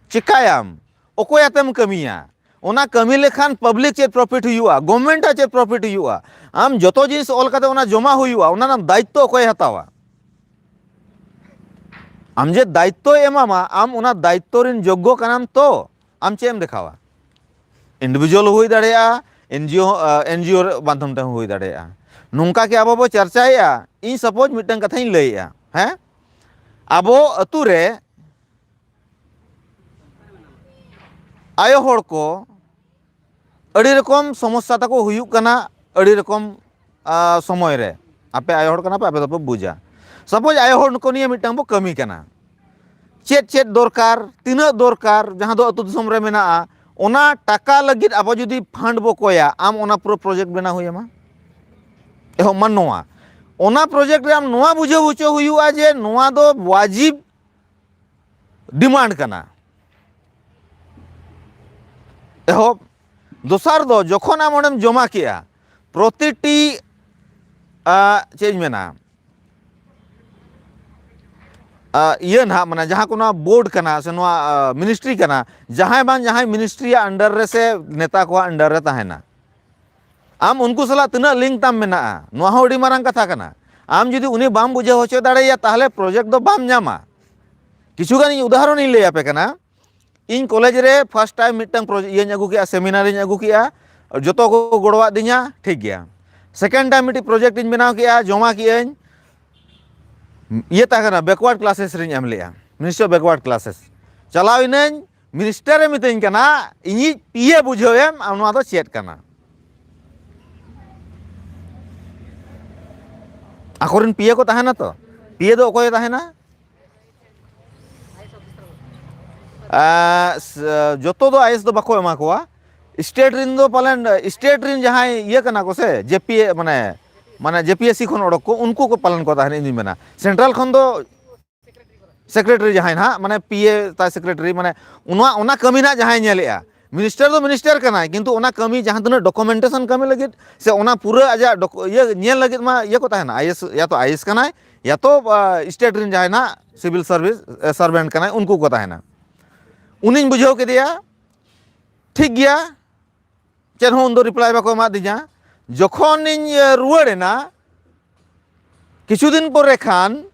ᱪᱮᱠᱟᱭᱟᱢ, ᱚᱠᱚᱭ ᱟᱛᱮᱢ ᱠᱟᱹᱢᱤᱭᱟ, ᱚᱱᱟ ᱠᱟᱹᱢᱤ ᱞᱮᱠᱷᱟᱱ ᱯᱟᱵᱽᱞᱤᱠ ᱪᱮᱫ ᱯᱨᱚᱯᱷᱤᱴ ᱦᱩᱭᱩᱜᱼᱟ, ᱜᱚᱵᱷᱢᱮᱱᱴ ᱟᱜ ᱪᱮᱫ ᱯᱨᱚᱯᱷᱤᱴ ᱦᱩᱭᱩᱜᱼᱟ, ᱟᱢ ᱡᱚᱛᱚ ᱡᱤᱱᱤᱥ ᱚᱞ ᱠᱟᱛᱮ ᱚᱱᱟ ᱡᱚᱢᱟ ᱦᱩᱭᱩᱜᱼᱟ, ᱚᱱᱟ ᱨᱮᱱᱟᱜ ᱫᱟᱭᱤᱛᱛᱚ ᱚᱠᱚᱭᱮ ᱦᱟᱛᱟᱣᱟ? ᱟᱢ ᱡᱮ ᱫᱟᱭᱤᱛᱛᱚᱭ ᱮᱢᱟᱢᱟ, ᱟᱢ ᱚᱱᱟ ᱫᱟᱭᱤᱛᱛᱚ ᱨᱮᱱ ᱡᱳᱜᱽᱜᱚ ᱠᱟᱱᱟᱢ ᱛᱚ? ᱟᱢ ᱪᱮᱫ ᱮᱢ ᱫᱮᱠᱷᱟᱣᱟ? ᱤᱱᱰᱤᱵᱷᱤᱡᱩᱣᱟᱞ ᱦᱩᱭ ᱫᱟᱲᱮᱭᱟᱜᱼᱟ, ᱮᱱ ᱡᱤ ᱳ, ᱮᱱ ᱡᱤ ᱳ ᱢᱟᱫᱽᱫᱷᱚᱢ ᱛᱮᱦᱚᱸ ᱦᱩᱭ ᱫᱟᱲᱮᱭᱟᱜᱼᱟ. ᱱᱚᱝᱠᱟ ᱠᱤ ᱟᱵᱚ ᱵᱚ ᱪᱟᱨᱪᱟᱭᱮᱫᱼᱟ? ᱤᱧ ᱥᱟᱯᱳᱡᱽ ᱢᱤᱫᱴᱟᱝ ᱠᱟᱛᱷᱟᱧ ᱞᱟᱹᱭᱮᱫᱼᱟ, ᱦᱮᱸ, ᱟᱵᱚ ᱟᱹᱛᱩ ᱨᱮ ᱟᱭᱳ ᱦᱚᱲ ᱠᱚ ᱟᱹᱰᱤ ᱨᱚᱠᱚᱢ ᱥᱚᱢᱚᱥᱥᱟ ᱛᱟᱠᱚ ᱦᱩᱭᱩᱜ ᱠᱟᱱᱟ, ᱟᱹᱰᱤ ᱨᱚᱠᱚᱢ, ᱟ, ᱥᱚᱢᱚᱭ ᱨᱮ᱾ ᱟᱯᱮ ᱟᱭᱳ ᱦᱚᱲ ᱠᱟᱱᱟ ᱯᱮ, ᱟᱯᱮ ᱫᱚᱯᱮ ᱵᱩᱡᱟ᱾ ᱥᱟᱯᱳᱡᱽ ᱟᱭᱳ ᱦᱚᱲ ᱠᱚ ᱱᱤᱭᱮ ᱢᱤᱫᱴᱟᱝ ᱵᱚ ᱠᱟᱹᱢᱤ ᱠᱟᱱᱟ, ᱪᱮᱫ ᱪᱮᱫ ᱫᱚᱨᱠᱟᱨ, ᱛᱤᱱᱟᱹᱜ ᱫᱚᱨᱠᱟᱨ, ᱡᱟᱦᱟᱸ ᱫᱚ ᱟᱹᱛᱩ ᱫᱤᱥᱚᱢ ᱨᱮ ᱢᱮᱱᱟᱜᱼᱟ, ᱚᱱᱟ ᱴᱟᱠᱟ ᱞᱟᱹᱜᱤᱫ ᱟᱵᱚ ᱡᱩᱫᱤ ᱯᱷᱟᱱᱰ ᱵᱚ ᱠᱚᱭᱟ, ᱟᱢ ᱚᱱᱟ ᱯᱩᱨᱟᱹ ᱯᱨᱚᱡᱮᱠᱴ ᱵᱮᱱᱟᱣ ᱦᱩᱭ ᱟᱢᱟ᱾ ᱮᱦᱚᱵ ᱢᱟ ᱱᱚᱣᱟ, ᱚᱱᱟ ᱯᱨᱚᱡᱮᱠᱴ ᱨᱮ ᱟᱢ ᱱᱚᱣᱟ ᱵᱩᱡᱷᱟᱹᱣ ᱦᱚᱪᱚ ᱦᱩᱭᱩᱜᱼᱟ ᱡᱮ ᱱᱚᱣᱟ ᱫᱚ ᱣᱟᱡᱤᱵ ᱰᱤᱢᱟᱱᱰ ᱠᱟᱱᱟ᱾ ᱮᱦᱚᱵ᱾ ᱫᱚᱥᱟᱨ ᱫᱚ, ᱡᱚᱠᱷᱚᱱ ᱟᱢ ᱚᱸᱰᱮᱢ ᱡᱚᱢᱟ ᱠᱮᱜᱼᱟ, ᱯᱨᱚᱛᱤᱴᱤ, ᱟ, ᱪᱮᱫ ᱤᱧ ᱢᱮᱱᱟ, ᱟ, ᱤᱭᱟᱹ ᱱᱟᱦᱟᱜ, ᱢᱟᱱᱮ ᱡᱟᱦᱟᱸ ᱠᱚ ᱱᱚᱣᱟ ᱵᱳᱨᱰ ᱠᱟᱱᱟ ᱥᱮ ᱱᱚᱣᱟ, ᱟ, ᱢᱤᱱᱤᱥᱴᱨᱤ ᱠᱟᱱᱟ, ᱡᱟᱦᱟᱸᱭ ᱵᱟᱝ ᱡᱟᱦᱟᱸᱭ ᱢᱤᱱᱤᱥᱴᱨᱤᱭᱟᱜ ᱟᱱᱰᱟᱨ ᱨᱮ ᱥᱮ ᱱᱮᱛᱟ ᱠᱚᱣᱟᱜ ᱟᱱᱰᱟᱨ ᱨᱮ ᱛᱟᱦᱮᱱᱟ, ᱟᱢ ᱩᱱᱠᱩ ᱥᱟᱞᱟᱜ ᱛᱤᱱᱟᱹᱜ ᱞᱤᱝᱠ ᱛᱟᱢ ᱢᱮᱱᱟᱜᱼᱟ, ᱱᱚᱣᱟ ᱦᱚᱸ ᱟᱹᱰᱤ ᱢᱟᱨᱟᱝ ᱠᱟᱛᱷᱟ ᱠᱟᱱᱟ᱾ ᱟᱢ ᱡᱩᱫᱤ ᱩᱱᱤ ᱵᱟᱢ ᱵᱩᱡᱷᱟᱹᱣ ᱦᱚᱪᱚ ᱫᱟᱲᱮᱭᱟᱭᱟ, ᱛᱟᱦᱚᱞᱮ ᱯᱨᱚᱡᱮᱠᱴ ᱫᱚ ᱵᱟᱢ ᱧᱟᱢᱟ᱾ ᱠᱤᱪᱷᱩ ᱜᱟᱱ ᱤᱧ ᱩᱫᱟᱦᱚᱨᱚᱱ ᱤᱧ ᱞᱟᱹᱭ ᱟᱯᱮ ᱠᱟᱱᱟ᱾ ᱤᱧ ᱠᱚᱞᱮᱡᱽ ᱨᱮ ᱯᱷᱟᱥᱴ ᱴᱟᱭᱤᱢ ᱢᱤᱫᱴᱟᱝ ᱯᱨᱚᱡᱮ-, ᱤᱭᱟᱹᱧ ᱟᱹᱜᱩ ᱠᱮᱜᱼᱟ, ᱥᱮᱢᱤᱱᱟᱨᱤᱧ ᱟᱹᱜᱩ ᱠᱮᱜᱼᱟ, ᱡᱚᱛᱚ ᱠᱚ ᱜᱚᱲᱚᱣᱟᱫᱤᱧᱟ, ᱴᱷᱤᱠ ᱜᱮᱭᱟ᱾ ᱥᱮᱠᱮᱱᱰ ᱴᱟᱭᱤᱢ ᱢᱤᱫᱴᱤᱡ ᱯᱨᱚᱡᱮᱠᱴ ᱤᱧ ᱵᱮᱱᱟᱣ ᱠᱮᱜᱼᱟ, ᱡᱚᱢᱟ ᱠᱮᱜᱼᱟᱹᱧ, ᱤᱭᱟᱹ ᱛᱟᱦᱮᱸ ᱠᱟᱱᱟ, ᱵᱮᱠᱣᱟᱨᱰ ᱠᱞᱟᱥᱮᱥ ᱨᱤᱧ ᱮᱢ ᱞᱮᱜᱼᱟ, ᱢᱤᱱᱤᱥᱴᱟᱨ ᱵᱮᱠᱣᱟᱨᱰ ᱠᱞᱟᱥᱮᱥ᱾ ᱪᱟᱞᱟᱣ ᱤᱱᱟᱹᱧ, ᱢᱤᱱᱤᱥᱴᱟᱨᱮ ᱢᱤᱛᱟᱹᱧ ᱠᱟᱱᱟ, "ᱤᱧᱤᱡ ᱯᱤᱭᱮ ᱵᱩᱡᱷᱟᱹᱣ ᱮᱢ, ᱟᱢ ᱱᱚᱣᱟ ᱫᱚ ᱪᱮᱫ ᱠᱟᱱᱟ?" ᱟᱠᱚᱨᱮᱱ ᱯᱤᱭᱮ ᱠᱚ ᱛᱟᱦᱮᱱᱟ ᱛᱚ, ᱯᱤᱭᱮ ᱫᱚ ᱚᱠᱚᱭᱮ ᱛᱟᱦᱮᱱᱟ? ᱟ, ᱥ-, ᱡᱚᱛᱚ ᱫᱚ ᱟᱭᱮᱥ ᱫᱚ ᱵᱟᱠᱚ ᱮᱢᱟ ᱠᱚᱣᱟ᱾ ᱥᱴᱮᱴ ᱨᱮᱱ ᱫᱚ ᱯᱟᱞᱮᱱ, ᱥᱴᱮᱴ ᱨᱮᱱ ᱡᱟᱦᱟᱸᱭ ᱤᱭᱟᱹ ᱠᱟᱱᱟ ᱠᱚ ᱥᱮ, ᱡᱮᱯᱤ, ᱢᱟᱱᱮ, ᱢᱟᱱᱮ ᱡᱮᱯᱤᱮᱥᱥᱤ ᱠᱷᱚᱱ ᱚᱰᱚᱠ ᱠᱚ, ᱩᱱᱠᱩ ᱠᱚ ᱯᱟᱞᱮᱱ ᱠᱚ ᱛᱟᱦᱮᱱ, ᱤᱧ ᱫᱩᱧ ᱢᱮᱱᱟ᱾ ᱥᱮᱱᱴᱨᱟᱞ ᱠᱷᱚᱱ ᱫᱚ ᱥᱮᱠᱨᱮᱴᱟᱨᱤ ᱡᱟᱦᱟᱸᱭ ᱱᱟᱦᱟᱜ, ᱢᱟᱱᱮ ᱯᱤᱭᱮ ᱛᱟᱭ ᱥᱮᱠᱨᱮᱴᱟᱨᱤ, ᱢᱟᱱᱮ ᱚᱱᱟ, ᱚᱱᱟ ᱠᱟᱹᱢᱤ ᱱᱟᱦᱟᱜ ᱡᱟᱦᱟᱸᱭ ᱧᱮᱞᱮᱜᱼᱟ᱾ ᱢᱤᱱᱤᱥᱴᱟᱨ ᱫᱚ ᱢᱤᱱᱤᱥᱴᱟᱨ ᱠᱟᱱᱟᱭ, ᱠᱤᱱᱛᱩ ᱚᱱᱟ ᱠᱟᱹᱢᱤ ᱡᱟᱦᱟᱸ ᱛᱤᱱᱟᱹᱜ ᱰᱚᱠᱩᱢᱮᱱᱴᱮᱥᱚᱱ ᱠᱟᱹᱢᱤ ᱞᱟᱹᱜᱤᱫ ᱥᱮ ᱚᱱᱟ ᱯᱩᱨᱟᱹ ᱟᱡᱟᱜ ᱰᱚᱠ-, ᱤᱭᱟᱹ ᱧᱮᱞ ᱞᱟᱹᱜᱤᱫ ᱢᱟ ᱤᱭᱟᱹ ᱠᱚ ᱛᱟᱦᱮᱱᱟ, ᱟᱭᱮᱥ, ᱭᱟ ᱛᱚ ᱟᱭᱮᱥ ᱠᱟᱱᱟᱭ, ᱭᱟ ᱛᱚ, ᱟ, ᱥᱴᱮᱴ ᱨᱮᱱ ᱡᱟᱦᱟᱸᱭ ᱱᱟᱦᱟᱜ ᱥᱤᱵᱤᱞ ᱥᱟᱨᱵᱷᱤᱥ, ᱮ, ᱥᱟᱨᱵᱷᱮᱱᱴ ᱠᱟᱱᱟᱭ, ᱩᱱᱠᱩ ᱠᱚ ᱛᱟᱦᱮᱱᱟ᱾ ᱩᱱᱤᱧ ᱵᱩᱡᱷᱟᱹᱣ ᱠᱮᱫᱮᱭᱟ, ᱴᱷᱤᱠ ᱜᱮᱭᱟ, ᱪᱮᱫ ᱦᱚᱸ ᱩᱱᱫᱚ ᱨᱤᱯᱞᱟᱭ ᱵᱟᱠᱚ ᱮᱢᱟᱫᱤᱧᱟ᱾ ᱡᱚᱠᱷᱚᱱᱤᱧ, ᱮ, ᱨᱩᱣᱟᱹᱲ ᱮᱱᱟ, ᱠᱤᱪᱷᱩ ᱫᱤᱱ ᱯᱚᱨᱮ ᱠᱷᱟᱱ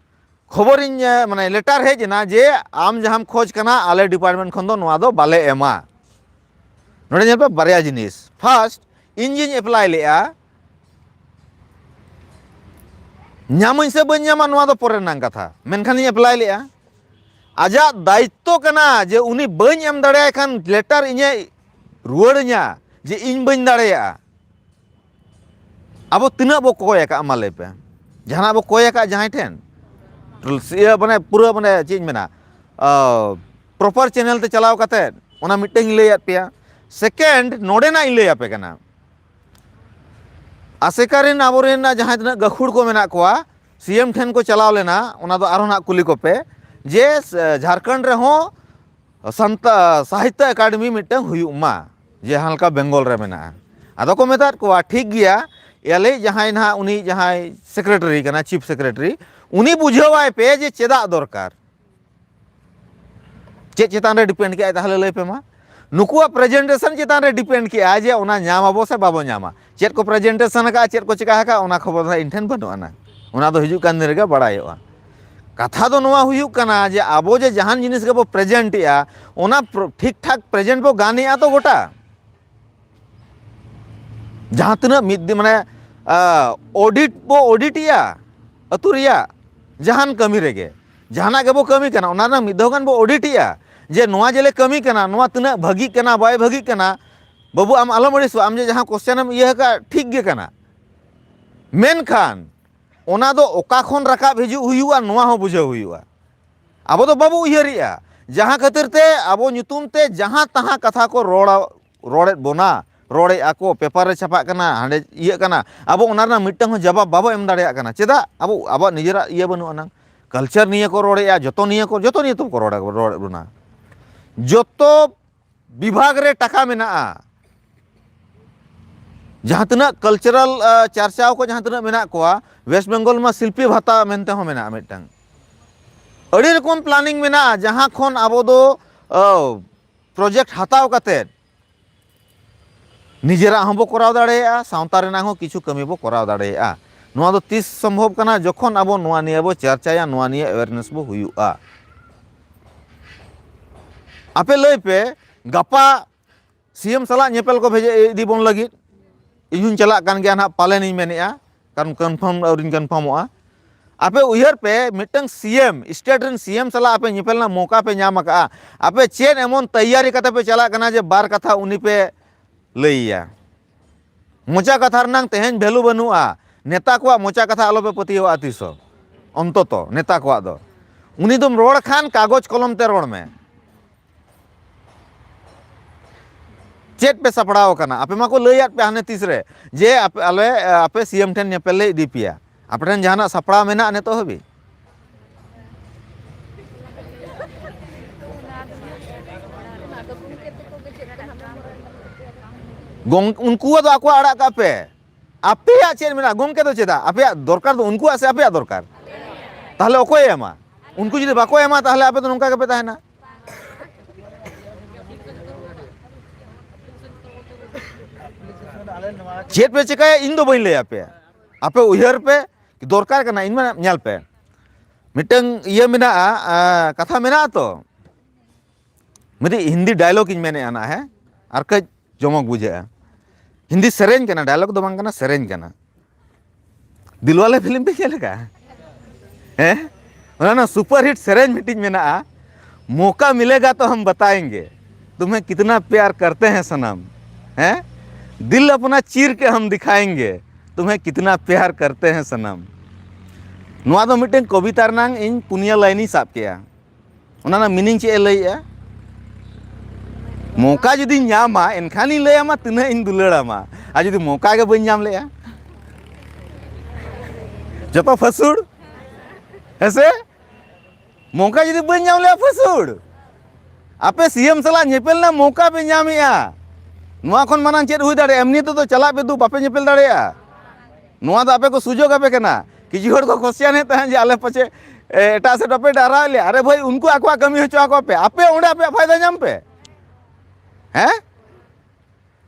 ᱠᱷᱚᱵᱚᱨᱤᱧ, ᱮ, ᱢᱟᱱᱮ ᱞᱮᱴᱟᱨ ᱦᱮᱡ ᱮᱱᱟ ᱡᱮ ᱟᱢ ᱡᱟᱦᱟᱸᱢ ᱠᱷᱚᱡᱽ ᱠᱟᱱᱟ, ᱟᱞᱮ ᱰᱤᱯᱟᱨᱴᱢᱮᱱᱴ ᱠᱷᱚᱱ ᱫᱚ ᱱᱚᱣᱟ ᱫᱚ ᱵᱟᱞᱮ ᱮᱢᱟ᱾ ᱱᱚᱰᱮ ᱧᱮᱞ ᱯᱮ, ᱵᱟᱨᱭᱟ ᱡᱤᱱᱤᱥ᱾ ᱯᱷᱟᱥᱴ, ᱤᱧ ᱡᱮᱧ ᱮᱯᱞᱟᱭ ᱞᱮᱜᱼᱟ, ᱧᱟᱢᱟᱹᱧ ᱥᱮ ᱵᱟᱹᱧ ᱧᱟᱢᱟ, ᱱᱚᱣᱟ ᱫᱚ ᱯᱚᱨᱮ ᱨᱮᱱᱟᱜ ᱠᱟᱛᱷᱟ, ᱢᱮᱱᱠᱷᱟᱱᱤᱧ ᱮᱯᱞᱟᱭ ᱞᱮᱜᱼᱟ᱾ ᱟᱡᱟᱜ ᱫᱟᱭᱤᱛᱛᱚ ᱠᱟᱱᱟ ᱡᱮ ᱩᱱᱤ ᱵᱟᱹᱧ ᱮᱢ ᱫᱟᱲᱮᱭᱟᱭ ᱠᱷᱟᱱ ᱞᱮᱴᱟᱨ ᱤᱧᱮ ᱨᱩᱣᱟᱹᱲᱟᱹᱧᱟ ᱡᱮ ᱤᱧ ᱵᱟᱹᱧ ᱫᱟᱲᱮᱭᱟᱜᱼᱟ᱾ ᱟᱵᱚ ᱛᱤᱱᱟᱹᱜ ᱵᱚ ᱠᱚᱭ ᱟᱠᱟᱫᱼᱟ, ᱢᱟ ᱞᱟᱹᱭ ᱯᱮ? ᱡᱟᱦᱟᱱᱟᱜ ᱵᱚ ᱠᱚᱭ ᱟᱠᱟᱫ ᱡᱟᱦᱟᱸᱭ ᱴᱷᱮᱱ, ᱤᱭᱟᱹ, ᱢᱟᱱᱮ, ᱯᱩᱨᱟᱹ, ᱢᱟᱱᱮ, ᱪᱮᱫ ᱤᱧ ᱢᱮᱱᱟ, ᱯᱨᱚᱯᱟᱨ ᱪᱮᱱᱮᱞ ᱛᱮ ᱪᱟᱞᱟᱣ ᱠᱟᱛᱮᱫ, ᱚᱱᱟ ᱢᱤᱫᱴᱟᱝ ᱤᱧ ᱞᱟᱹᱭᱟᱫ ᱯᱮᱭᱟ᱾ ᱥᱮᱠᱮᱱᱰ, ᱱᱚᱰᱮᱱᱟᱜ ᱤᱧ ᱞᱟᱹᱭ ᱟᱯᱮ ᱠᱟᱱᱟ᱾ ᱟᱥᱮᱠᱟ ᱨᱮᱱ ᱟᱵᱚᱨᱮᱱ ᱡᱟᱦᱟᱸᱭ ᱛᱤᱱᱟᱹᱜ ᱜᱟᱹᱠᱷᱩᱲ ᱠᱚ ᱢᱮᱱᱟᱜ ᱠᱚᱣᱟ, ᱥᱤ ᱮᱢ ᱴᱷᱮᱱ ᱠᱚ ᱪᱟᱞᱟᱣ ᱞᱮᱱᱟ, ᱚᱱᱟ ᱫᱚ ᱟᱨᱦᱚᱸ ᱱᱟᱜ ᱠᱩᱞᱤ ᱠᱚᱯᱮ᱾ ᱡᱮ ᱡᱷᱟᱲᱠᱷᱚᱸᱰ ᱨᱮᱦᱚᱸ ᱥᱟᱱᱛᱟ ᱥᱟᱦᱤᱛᱛᱚ ᱮᱠᱟᱰᱮᱢᱤ ᱢᱤᱫᱴᱟᱝ ᱦᱩᱭᱩᱜ ᱢᱟ, ᱡᱟᱦᱟᱸ ᱞᱮᱠᱟ ᱵᱮᱝᱜᱚᱞ ᱨᱮ ᱢᱮᱱᱟᱜᱼᱟ᱾ ᱟᱫᱚ ᱠᱚ ᱢᱮᱛᱟᱫ ᱠᱚᱣᱟ, ᱴᱷᱤᱠ ᱜᱮᱭᱟ, ᱟᱞᱮᱭᱤᱡ ᱡᱟᱦᱟᱸᱭ ᱱᱟᱦᱟᱜ, ᱩᱱᱤ ᱡᱟᱦᱟᱸᱭ ᱥᱮᱠᱨᱮᱴᱟᱨᱤ ᱠᱟᱱᱟ, ᱪᱤᱯ ᱥᱮᱠᱨᱮᱴᱟᱨᱤ, ᱩᱱᱤ ᱵᱩᱡᱷᱟᱹᱣᱟᱭ ᱯᱮ ᱡᱮ ᱪᱮᱫᱟᱜ ᱫᱚᱨᱠᱟᱨ᱾ ᱪᱮᱫ ᱪᱮᱛᱟᱱ ᱨᱮ ᱰᱤᱯᱮᱱᱰ ᱠᱮᱜᱼᱟᱭ ᱛᱟᱦᱚᱞᱮ, ᱞᱟᱹᱭ ᱯᱮ ᱢᱟ? ᱱᱩᱠᱩᱣᱟᱜ ᱯᱨᱮᱡᱮᱱᱴᱮᱥᱚᱱ ᱪᱮᱛᱟᱱ ᱨᱮ ᱰᱤᱯᱮᱱᱰ ᱠᱮᱜᱼᱟᱭ ᱡᱮ ᱚᱱᱟ ᱧᱟᱢ ᱟᱵᱚ ᱥᱮ ᱵᱟᱵᱚ ᱧᱟᱢᱟ᱾ ᱪᱮᱫ ᱠᱚ ᱯᱨᱮᱡᱮᱱᱴᱮᱥᱚᱱ ᱟᱠᱟᱫᱼᱟ, ᱪᱮᱫ ᱠᱚ ᱪᱮᱠᱟ ᱟᱠᱟᱫᱼᱟ, ᱚᱱᱟ ᱠᱷᱚᱵᱚᱨ ᱫᱚ ᱤᱧ ᱴᱷᱮᱱ ᱵᱟᱹᱱᱩᱜ ᱟᱱᱟ᱾ ᱚᱱᱟ ᱫᱚ ᱦᱤᱡᱩᱜ ᱠᱟᱱ ᱫᱤᱱ ᱨᱮᱜᱮ ᱵᱟᱲᱟᱭᱚᱜᱼᱟ᱾ ᱠᱟᱛᱷᱟ ᱫᱚ ᱱᱚᱣᱟ ᱦᱩᱭᱩᱜ ᱠᱟᱱᱟ ᱡᱮ ᱟᱵᱚ ᱡᱮ ᱡᱟᱦᱟᱱ ᱡᱤᱱᱤᱥ ᱜᱮᱵᱚ ᱯᱨᱮᱡᱮᱱᱴ ᱮᱜᱼᱟ, ᱚᱱᱟ ᱯᱨᱚ-, ᱴᱷᱤᱠ ᱴᱷᱟᱠ ᱯᱨᱮᱡᱮᱱᱴ ᱵᱚ ᱜᱟᱱᱮᱜᱼᱟ ᱛᱚ ᱜᱚᱴᱟ? ᱡᱟᱦᱟᱸ ᱛᱤᱱᱟᱹᱜ ᱢᱤᱫ ᱫᱤᱱ, ᱢᱟᱱᱮ, ᱚᱰᱤᱴ ᱵᱚ ᱚᱰᱤᱴ ᱮᱜᱼᱟ ᱟᱹᱛᱩ ᱨᱮᱭᱟᱜ ᱡᱟᱦᱟᱱ ᱠᱟᱹᱢᱤ ᱨᱮᱜᱮ, ᱡᱟᱦᱟᱱᱟᱜ ᱜᱮᱵᱚ ᱠᱟᱹᱢᱤ ᱠᱟᱱᱟ, ᱚᱱᱟ ᱨᱮᱱᱟᱜ ᱢᱤᱫ ᱫᱷᱟᱣ ᱜᱟᱱ ᱵᱚ ᱚᱰᱤᱴ ᱮᱜᱼᱟ ᱡᱮ ᱱᱚᱣᱟ ᱡᱮᱞᱮ ᱠᱟᱹᱢᱤ ᱠᱟᱱᱟ, ᱱᱚᱣᱟ ᱛᱤᱱᱟᱹᱜ ᱵᱷᱟᱹᱜᱤᱜ ᱠᱟᱱᱟ, ᱵᱟᱭ ᱵᱷᱟᱹᱜᱤᱜ ᱠᱟᱱᱟ᱾ ᱵᱟᱹᱵᱩ, ᱟᱢ ᱟᱞᱚᱢ ᱟᱹᱲᱤᱥᱚᱜᱼᱟ, ᱟᱢ ᱡᱮ ᱡᱟᱦᱟᱸ ᱠᱚᱥᱪᱮᱱ ᱮᱢ ᱤᱭᱟᱹ ᱟᱠᱟᱫ, ᱴᱷᱤᱠ ᱜᱮ ᱠᱟᱱᱟ, ᱢᱮᱱᱠᱷᱟᱱ ᱚᱱᱟ ᱫᱚ ᱚᱠᱟ ᱠᱷᱚᱱ ᱨᱟᱠᱟᱵ ᱦᱤᱡᱩᱜ ᱦᱩᱭᱩᱜᱼᱟ, ᱱᱚᱣᱟ ᱦᱚᱸ ᱵᱩᱡᱷᱟᱹᱣ ᱦᱩᱭᱩᱜᱼᱟ᱾ ᱟᱵᱚ ᱫᱚ ᱵᱟᱵᱚ ᱩᱭᱦᱟᱹᱨᱮᱜᱼᱟ, ᱡᱟᱦᱟᱸ ᱠᱷᱟᱹᱛᱤᱨ ᱛᱮ ᱟᱵᱚ ᱧᱩᱛᱩᱢ ᱛᱮ ᱡᱟᱦᱟᱸ ᱛᱟᱦᱟᱸ ᱠᱟᱛᱷᱟ ᱠᱚ ᱨᱚᱲᱟ, ᱨᱚᱲᱮᱫ ᱵᱚᱱᱟ, ᱨᱚᱲᱮᱫᱼᱟ ᱠᱚ, ᱯᱮᱯᱟᱨ ᱨᱮ ᱪᱷᱟᱯᱟᱜ ᱠᱟᱱᱟ, ᱦᱟᱸᱰᱮ ᱤᱭᱟᱹᱜ ᱠᱟᱱᱟ, ᱟᱵᱚ ᱚᱱᱟ ᱨᱮᱱᱟᱜ ᱢᱤᱫᱴᱟᱝ ᱦᱚᱸ ᱡᱟᱵᱟᱵ ᱵᱟᱵᱚ ᱮᱢ ᱫᱟᱲᱮᱭᱟᱜ ᱠᱟᱱᱟ᱾ ᱪᱮᱫᱟᱜ? ᱟᱵᱚ ᱟᱵᱚᱣᱟᱜ ᱱᱤᱡᱮᱨᱟᱜ ᱤᱭᱟᱹ ᱵᱟᱹᱱᱩᱜ ᱟᱱᱟᱝ᱾ ᱠᱟᱞᱪᱟᱨ ᱱᱤᱭᱟᱹ ᱠᱚ ᱨᱚᱲᱮᱫᱼᱟ, ᱡᱚᱛᱚ ᱱᱤᱭᱟᱹ ᱠᱚ, ᱡᱚᱛᱚ ᱱᱤᱭᱟᱹ ᱛᱮᱠᱚ ᱨᱚᱲ, ᱨᱚᱲᱮᱫ ᱵᱚᱱᱟ᱾ ᱡᱚᱛᱚ ᱵᱤᱵᱷᱟᱜᱽ ᱨᱮ ᱴᱟᱠᱟ ᱢᱮᱱᱟᱜᱼᱟ᱾ ᱡᱟᱦᱟᱸ ᱛᱤᱱᱟᱹᱜ ᱠᱟᱞᱪᱟᱨᱟᱞ, ᱟ, ᱪᱟᱨᱪᱟᱣ ᱠᱚ ᱡᱟᱦᱟᱸ ᱛᱤᱱᱟᱹᱜ ᱢᱮᱱᱟᱜ ᱠᱚᱣᱟ, ᱳᱭᱮᱥᱴ ᱵᱮᱝᱜᱚᱞ ᱢᱟ ᱥᱤᱞᱯᱤ ᱵᱷᱟᱛᱟ ᱢᱮᱱᱛᱮ ᱦᱚᱸ ᱢᱮᱱᱟᱜᱼᱟ ᱢᱤᱫᱴᱟᱝ᱾ ᱟᱹᱰᱤ ᱨᱚᱠᱚᱢ ᱯᱞᱟᱱᱤᱝ ᱢᱮᱱᱟᱜᱼᱟ, ᱡᱟᱦᱟᱸ ᱠᱷᱚᱱ ᱟᱵᱚ ᱫᱚ, ᱟ, ᱯᱨᱚᱡᱮᱠᱴ ᱦᱟᱛᱟᱣ ᱠᱟᱛᱮᱫ ᱱᱤᱡᱮᱨᱟᱜ ᱦᱚᱸᱵᱚ ᱠᱚᱨᱟᱣ ᱫᱟᱲᱮᱭᱟᱜᱼᱟ, ᱥᱟᱶᱛᱟ ᱨᱮᱱᱟᱜ ᱦᱚᱸ ᱠᱤᱪᱷᱩ ᱠᱟᱹᱢᱤ ᱵᱚ ᱠᱚᱨᱟᱣ ᱫᱟᱲᱮᱭᱟᱜᱼᱟ᱾ ᱱᱚᱣᱟ ᱫᱚ ᱛᱤᱥ ᱥᱚᱢᱵᱷᱚᱵ ᱠᱟᱱᱟ? ᱡᱚᱠᱷᱚᱱ ᱟᱵᱚ ᱱᱚᱣᱟ ᱱᱤᱭᱟᱹ ᱵᱚ ᱪᱟᱨᱪᱟᱭᱟ, ᱱᱚᱣᱟ ᱱᱤᱭᱟᱹ ᱮᱣᱮᱨᱱᱮᱥ ᱵᱚ ᱦᱩᱭᱩᱜᱼᱟ᱾ ᱟᱯᱮ ᱞᱟᱹᱭ ᱯᱮ, ᱜᱟᱯᱟ ᱥᱤ ᱮᱢ ᱥᱟᱞᱟᱜ ᱧᱮᱯᱮᱞ ᱠᱚ ᱵᱷᱮᱡᱟ ᱤᱫᱤ ᱵᱚᱱ ᱞᱟᱹᱜᱤᱫ, ᱤᱧ ᱦᱚᱸᱧ ᱪᱟᱞᱟᱜ ᱠᱟᱱ ᱜᱮᱭᱟ ᱱᱟᱦᱟᱜ, ᱯᱟᱞᱮᱱᱤᱧ ᱢᱮᱱᱮᱫᱼᱟ, ᱠᱟᱨᱚᱱ ᱠᱚᱱᱯᱷᱟᱨᱢ ᱟᱹᱣᱨᱤᱧ ᱠᱚᱱᱯᱷᱟᱨᱢᱚᱜᱼᱟ᱾ ᱟᱯᱮ ᱩᱭᱦᱟᱹᱨ ᱯᱮ, ᱢᱤᱫᱴᱟᱝ ᱥᱤ ᱮᱢ, ᱥᱴᱮᱴ ᱨᱮᱱ ᱥᱤ ᱮᱢ ᱥᱟᱞᱟᱜ ᱟᱯᱮ ᱧᱮᱯᱮᱞ ᱨᱮᱱᱟᱜ ᱢᱚᱣᱠᱟ ᱯᱮ ᱧᱟᱢ ᱟᱠᱟᱫᱼᱟ, ᱟᱯᱮ ᱪᱮᱫ ᱮᱢᱚᱱ ᱛᱮᱭᱟᱨᱤ ᱠᱟᱛᱮ ᱯᱮ ᱪᱟᱞᱟᱜ ᱠᱟᱱᱟ ᱡᱮ ᱵᱟᱨ ᱠᱟᱛᱷᱟ ᱩᱱᱤ ᱯᱮ ᱞᱟᱹᱭᱮᱭᱟ? ᱢᱚᱪᱟ ᱠᱟᱛᱷᱟ ᱨᱮᱱᱟᱝ ᱛᱮᱦᱮᱧ ᱵᱷᱮᱞᱩ ᱵᱟᱹᱱᱩᱜᱼᱟ᱾ ᱱᱮᱛᱟ ᱠᱚᱣᱟᱜ ᱢᱚᱪᱟ ᱠᱟᱛᱷᱟ ᱟᱞᱚᱯᱮ ᱯᱟᱹᱛᱭᱟᱹᱣᱟᱜᱼᱟ ᱛᱤᱥ ᱦᱚᱸ, ᱚᱱᱛᱚᱛᱚ ᱱᱮᱛᱟ ᱠᱚᱣᱟᱜ ᱫᱚ᱾ ᱩᱱᱤ ᱫᱚᱢ ᱨᱚᱲ ᱠᱷᱟᱱ ᱠᱟᱜᱚᱡᱽ ᱠᱚᱞᱚᱢ ᱛᱮ ᱨᱚᱲ ᱢᱮ᱾ ᱪᱮᱫ ᱯᱮ ᱥᱟᱯᱲᱟᱣ ᱟᱠᱟᱱᱟ? ᱟᱯᱮ ᱢᱟᱠᱚ ᱞᱟᱹᱭᱟᱫ ᱯᱮ ᱦᱟᱱᱮ ᱛᱤᱥ ᱨᱮ ᱡᱮ ᱟᱯᱮ, ᱟᱞᱮ, ᱟᱯᱮ ᱥᱤ ᱮᱢ ᱴᱷᱮᱱ ᱧᱮᱯᱮᱞ ᱞᱮ ᱤᱫᱤ ᱯᱮᱭᱟ᱾ ᱟᱯᱮ ᱴᱷᱮᱱ ᱡᱟᱦᱟᱱᱟᱜ ᱥᱟᱯᱲᱟᱣ ᱢᱮᱱᱟᱜᱼᱟ ᱱᱤᱛᱚᱜ ᱦᱟᱹᱵᱤᱡ? ᱜᱚᱝ-, ᱩᱱᱠᱩᱣᱟᱜ ᱫᱚ ᱟᱠᱚᱣᱟᱜ ᱟᱲᱟᱜ ᱠᱟᱜ ᱯᱮ᱾ ᱟᱯᱮᱭᱟᱜ ᱪᱮᱫ ᱢᱮᱱᱟᱜᱼᱟ? ᱜᱚᱝᱠᱮ ᱫᱚ ᱪᱮᱫᱟᱜ? ᱟᱯᱮᱭᱟᱜ ᱫᱚᱨᱠᱟᱨ ᱫᱚ ᱩᱱᱠᱩᱣᱟᱜ ᱥᱮ ᱟᱯᱮᱭᱟᱜ ᱫᱚᱨᱠᱟᱨ? ᱛᱟᱦᱚᱞᱮ ᱚᱠᱚᱭᱮ ᱮᱢᱟ? ᱩᱱᱠᱩ ᱡᱩᱫᱤ ᱵᱟᱠᱚ ᱮᱢᱟ, ᱛᱟᱦᱚᱞᱮ ᱟᱯᱮ ᱫᱚ ᱱᱚᱝᱠᱟ ᱜᱮᱯᱮ ᱛᱟᱦᱮᱱᱟ᱾ ᱪᱮᱫ ᱯᱮ ᱪᱮᱠᱟᱭᱟ, ᱤᱧ ᱫᱚ ᱵᱟᱹᱧ ᱞᱟᱹᱭ ᱟᱯᱮᱭᱟ᱾ ᱟᱯᱮ ᱩᱭᱦᱟᱹᱨ ᱯᱮ, ᱫᱚᱨᱠᱟᱨ ᱠᱟᱱᱟ᱾ ᱤᱧ ᱢᱟ ᱧᱮᱞ ᱯᱮ, ᱢᱤᱫᱴᱟᱝ ᱤᱭᱟᱹ ᱢᱮᱱᱟᱜᱼᱟ, ᱟᱸ, ᱠᱟᱛᱷᱟ ᱢᱮᱱᱟᱜᱼᱟ ᱛᱚ, ᱢᱤᱫᱴᱤᱡ ᱦᱤᱱᱫᱤ dialogue ᱤᱧ ᱢᱮᱱᱮᱫᱼᱟ ᱱᱟᱜ, ᱦᱮᱸ, ᱟᱨ ᱠᱟᱹᱡ ᱡᱚᱢᱚᱠ ᱵᱩᱡᱷᱟᱹᱜᱼᱟ᱾ ᱦᱤᱱᱫᱤ ᱥᱮᱨᱮᱧ ᱠᱟᱱᱟ, dialogue ᱫᱚ ᱵᱟᱝ ᱠᱟᱱᱟ, ᱥᱮᱨᱮᱧ ᱠᱟᱱᱟ᱾ ᱫᱤᱞᱣᱟᱞᱮ film ᱯᱮ ᱧᱮᱞ ᱟᱠᱟᱫᱼᱟ? ᱦᱮᱸ, ᱚᱱᱟ ᱨᱮᱱᱟᱜ super hit ᱥᱮᱨᱮᱧ ᱢᱤᱫᱴᱤᱡ ᱢᱮᱱᱟᱜᱼᱟ, "मौका मिलेगा तो हम बताएंगे तुम्हें कितना प्यार करते हैं सनम, हैं, दिल अपना चीर के हम दिखाएंगे तुम्हें कितना प्यार करते हैं सनम।" ᱱᱚᱣᱟ ᱫᱚ ᱢᱤᱫᱴᱮᱱ ᱠᱚᱵᱤᱛᱟ ᱨᱮᱱᱟᱝ ᱤᱧ ᱯᱩᱱᱭᱟᱹ line ᱤᱧ ᱥᱟᱵ ᱠᱮᱜᱼᱟ᱾ ᱚᱱᱟ ᱨᱮᱱᱟᱜ meaning ᱪᱮᱫ ᱮ ᱞᱟᱹᱭᱮᱜᱼᱟ? ᱢᱚᱠᱟ ᱡᱩᱫᱤᱧ ᱧᱟᱢᱟ, ᱮᱱᱠᱷᱟᱱᱤᱧ ᱞᱟᱹᱭᱟᱢᱟ ᱛᱤᱱᱟᱹᱜ ᱤᱧ ᱫᱩᱞᱟᱹᱲᱟᱢᱟ᱾ ᱟᱨ ᱡᱩᱫᱤ ᱢᱚᱠᱟ ᱜᱮ ᱵᱟᱹᱧ ᱧᱟᱢ ᱞᱮᱜᱼᱟ, ᱡᱚᱛᱚ ᱯᱷᱟᱹᱥᱩᱲ᱾ ᱦᱮᱸᱥᱮ? ᱢᱚᱠᱟ ᱡᱩᱫᱤ ᱵᱟᱹᱧ ᱧᱟᱢ ᱞᱮᱜᱼᱟ, ᱯᱷᱟᱹᱥᱩᱲ᱾ ᱟᱯᱮ ᱥᱤ ᱮᱢ ᱥᱟᱞᱟᱜ ᱧᱮᱯᱮᱞ ᱨᱮᱱᱟᱜ ᱢᱚᱠᱟ ᱯᱮ ᱧᱟᱢᱮᱜᱼᱟ, ᱱᱚᱣᱟ ᱠᱷᱚᱱ ᱢᱟᱨᱟᱝ ᱪᱮᱫ ᱦᱩᱭ ᱫᱟᱲᱮᱭᱟᱜᱼᱟ? ᱮᱢᱱᱤ ᱛᱮᱫᱚ ᱪᱟᱞᱟᱜ ᱯᱮ ᱫᱩ, ᱵᱟᱯᱮ ᱧᱮᱯᱮᱞ ᱫᱟᱲᱮᱭᱟᱜᱼᱟ᱾ ᱱᱚᱣᱟ ᱫᱚ ᱟᱯᱮ ᱠᱚ ᱥᱩᱡᱳᱜᱽ ᱟᱯᱮ ᱠᱟᱱᱟ᱾ ᱠᱤᱪᱷᱩ ᱦᱚᱲ ᱠᱚ question ᱮᱫ ᱛᱟᱦᱮᱸᱫ ᱡᱮ ᱟᱞᱮ ᱯᱟᱪᱮ, ᱮ, ᱮᱴᱟᱜ ᱥᱮᱫ ᱵᱟᱯᱮ ᱰᱟᱦᱨᱟᱣᱮᱫ ᱞᱮᱭᱟ᱾ ᱟᱨᱮ ᱵᱷᱟᱹᱭ, ᱩᱱᱠᱩ ᱟᱠᱚᱣᱟᱜ ᱠᱟᱹᱢᱤ ᱦᱚᱪᱚ ᱟᱠᱚ ᱯᱮ, ᱟᱯᱮ ᱚᱸᱰᱮ ᱟᱯᱮᱭᱟᱜ ᱯᱷᱟᱭᱫᱟ ᱧᱟᱢ ᱯᱮ, ᱦᱮᱸ?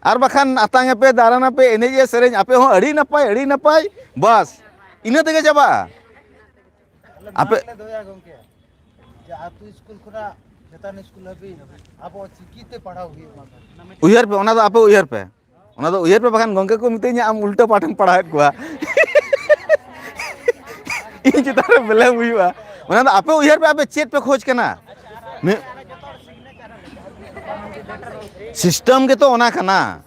ᱟᱨ ᱵᱟᱠᱷᱟᱱ ᱟᱛᱟᱝ ᱟᱯᱮ, ᱫᱟᱬᱟᱱ ᱟᱯᱮ, ᱮᱱᱮᱡ ᱮ ᱥᱮᱨᱮᱧ ᱟᱯᱮ ᱦᱚᱸ, ᱟᱹᱰᱤ ᱱᱟᱯᱟᱭ, ᱟᱹᱰᱤ ᱱᱟᱯᱟᱭ, ᱵᱟᱥ, ᱤᱱᱟᱹ ᱛᱮᱜᱮ ᱪᱟᱵᱟᱜᱼᱟ᱾ ᱟᱞᱮ ᱟᱯᱮ ᱢᱟᱜᱽ ᱞᱮ ᱫᱚᱦᱚᱭᱟ ᱜᱚᱝᱠᱮ, ᱡᱮ ᱟᱹᱛᱩ ᱥᱠᱩᱞ ᱠᱷᱚᱱᱟᱜ ᱪᱮᱛᱟᱱ ᱥᱠᱩᱞ ᱦᱟᱹᱵᱤᱡ ᱟᱵᱚ ᱪᱤᱠᱤ ᱛᱮ ᱯᱟᱲᱦᱟᱣ ᱦᱩᱭᱩᱜ ᱢᱟ᱾ ᱩᱭᱦᱟᱹᱨ ᱯᱮ, ᱚᱱᱟ ᱫᱚ ᱟᱯᱮ ᱩᱭᱦᱟᱹᱨ ᱯᱮ, ᱚᱱᱟ ᱫᱚ ᱩᱭᱦᱟᱹᱨ ᱯᱮ, ᱵᱟᱠᱷᱟᱱ ᱜᱚᱝᱠᱮ ᱠᱚ ᱢᱤᱛᱟᱹᱧᱟ, "ᱟᱢ ᱩᱞᱴᱟᱹ ᱯᱟᱴᱷᱮᱢ ᱯᱟᱲᱦᱟᱣᱮᱫ ᱠᱚᱣᱟ᱾" ᱤᱧ ᱪᱮᱛᱟᱱ ᱨᱮ blame ᱦᱩᱭᱩᱜᱼᱟ᱾ ᱚᱱᱟ ᱫᱚ ᱟᱯᱮ ᱩᱭᱦᱟᱹᱨ ᱯᱮ, ᱟᱯᱮ ᱪᱮᱫ ᱯᱮ ᱠᱷᱚᱡᱽ ᱠᱟᱱᱟ? ᱢᱤ-, system ᱜᱮᱛᱚ ᱚᱱᱟ ᱠᱟᱱᱟ᱾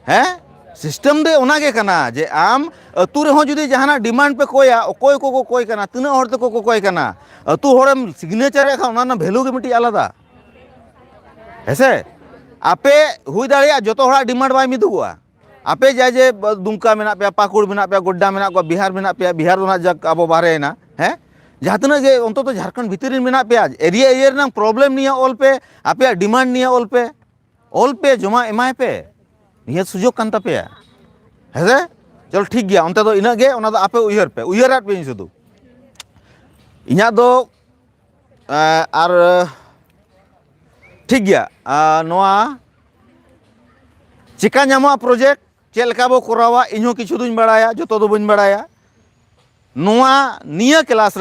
ᱦᱮᱸ, system ᱫᱚ ᱚᱱᱟ ᱜᱮ ᱠᱟᱱᱟ ᱡᱮ ᱟᱢ ᱟᱹᱛᱩ ᱨᱮᱦᱚᱸ ᱡᱩᱫᱤ ᱡᱟᱦᱟᱱᱟᱜ demand ᱯᱮ ᱠᱚᱭᱟ, ᱚᱠᱚᱭ ᱠᱚᱠᱚ ᱠᱚᱭ ᱠᱟᱱᱟ, ᱛᱤᱱᱟᱹᱜ ᱦᱚᱲ ᱛᱮᱠᱚ ᱠᱚ ᱠᱚᱭ ᱠᱟᱱᱟ, ᱟᱹᱛᱩ ᱦᱚᱲᱮᱢ signature ᱮᱫ ᱠᱷᱟᱱ ᱚᱱᱟ ᱨᱮᱱᱟᱜ value ᱜᱮ ᱢᱤᱫᱴᱤᱡ ᱟᱞᱟᱫᱟ᱾ ᱦᱮᱸᱥᱮ? ᱟᱯᱮ ᱦᱩᱭ ᱫᱟᱲᱮᱭᱟᱜᱼᱟ ᱡᱚᱛᱚ ᱦᱚᱲᱟᱜ demand ᱵᱟᱭ ᱢᱤᱫᱚᱜᱚᱜᱼᱟ᱾ ᱟᱯᱮ ᱡᱟ ᱡᱮ ᱫᱩᱢᱠᱟ ᱢᱮᱱᱟᱜ ᱯᱮᱭᱟ, ᱯᱟᱹᱠᱩᱲ ᱢᱮᱱᱟᱜ ᱯᱮᱭᱟ, ᱜᱳᱰᱰᱟ ᱢᱮᱱᱟᱜ ᱠᱚᱣᱟ, ᱵᱤᱦᱟᱨ ᱢᱮᱱᱟᱜ ᱯᱮᱭᱟ, ᱵᱤᱦᱟᱨ ᱫᱚ ᱱᱟᱜ ᱡᱟᱠ ᱟᱵᱚ ᱵᱟᱦᱨᱮᱭᱮᱱᱟ, ᱦᱮᱸ? ᱡᱟᱦᱟᱸ ᱛᱤᱱᱟᱹᱜ ᱜᱮ ᱚᱱᱛᱚᱛᱚ ᱡᱷᱟᱲᱠᱷᱚᱸᱰ ᱵᱷᱤᱛᱤᱨ ᱨᱮᱱ ᱢᱮᱱᱟᱜ ᱯᱮᱭᱟ, area area ᱨᱮᱱᱟᱜ problem ᱱᱤᱭᱮ ᱚᱞ ᱯᱮ, ᱟᱯᱮᱭᱟᱜ demand ᱱᱤᱭᱮ ᱚᱞ ᱯᱮ, ᱚᱞ ᱯᱮ, ᱡᱚᱢᱟ ᱮᱢᱟᱭ ᱯᱮ᱾ ᱱᱤᱭᱟᱹ ᱥᱩᱡᱳᱜᱽ ᱠᱟᱱ ᱛᱟᱯᱮᱭᱟ᱾ ᱦᱮᱸ ᱥᱮ? ᱪᱚᱞᱚ, ᱴᱷᱤᱠ ᱜᱮᱭᱟ, ᱚᱱᱛᱮ ᱫᱚ ᱤᱱᱟᱹᱜ ᱜᱮ, ᱚᱱᱟ ᱫᱚ ᱟᱯᱮ ᱩᱭᱦᱟᱹᱨ ᱯᱮ, ᱩᱭᱦᱟᱹᱨᱟᱫ ᱯᱮᱭᱟᱹᱧ ᱥᱩᱫᱷᱩ᱾ ᱤᱧᱟᱹᱜ ᱫᱚ ᱮᱸ, ᱟᱨ ᱴᱷᱤᱠ ᱜᱮᱭᱟ, ᱟᱨ ᱱᱚᱣᱟ ᱪᱮᱠᱟ ᱧᱟᱢᱚᱜᱼᱟ ᱯᱨᱚᱡᱮᱠᱴ, ᱪᱮᱫ ᱞᱮᱠᱟ ᱵᱚ ᱠᱚᱨᱟᱣᱟ, ᱤᱧ ᱦᱚᱸ ᱠᱤᱪᱷᱩ ᱫᱩᱧ ᱵᱟᱲᱟᱭᱟ, ᱡᱚᱛᱚ ᱫᱚ ᱵᱟᱹᱧ ᱵᱟᱲᱟᱭᱟ᱾ ᱱᱚᱣᱟ ᱱᱤᱭᱟᱹ ᱠᱞᱟᱥ ᱨᱮ